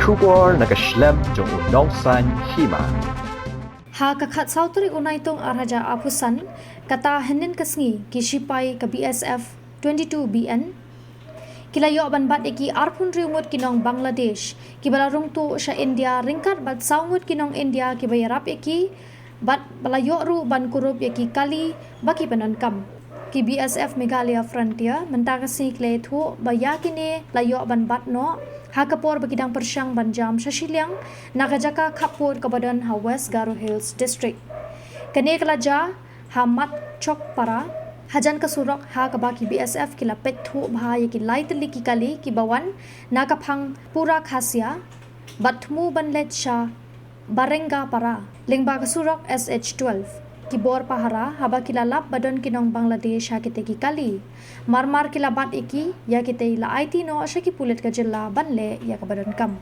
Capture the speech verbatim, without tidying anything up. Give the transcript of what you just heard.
Khubor na ka shlem jong u Nongsaiñ Hima. Ha ka khatsaw tarik u Naitung arhajar arphew san, kata hynnin ka sngi ki shipai ka B S F twenty-two B N ki la ïoh ban bat ïa ki arphew hynriew ngut ki nong Bangladesh kiba la rung tuh sha India ryngkat bad saw ngut ki nong India kiba ïarap ïa ki bad ba la ïoh ruh ban kurup ïa ki kali ba ki pyndonkam. Ki B S F Meghalaya Frontier mynta ka sngi ki la ïathuh ba ïa kine la ïoh ban bat noh ha ka por ba ki dang pyrshang ban jam sha shiliang na ka jaka khappud kaba don ha West Garo Hills District. Kane ka la jia ha Matchokpara hajan ka surok ha kaba ki B S F ki la peit thuh bha ïa ki lai tylli ki kali kiba wan na ka phang Pura Khasia bad thmu ban leit sha Barengapara lyngba ka surok S H twelve. Ki bor pahara haba ki la lap ba don ki nong Bangladesh ha kitei ki kali. Mar mar ki la bat ïa ki, ïa kitei la aiti noh sha ki pulit ka jylla ban leh ïa kaba donkam.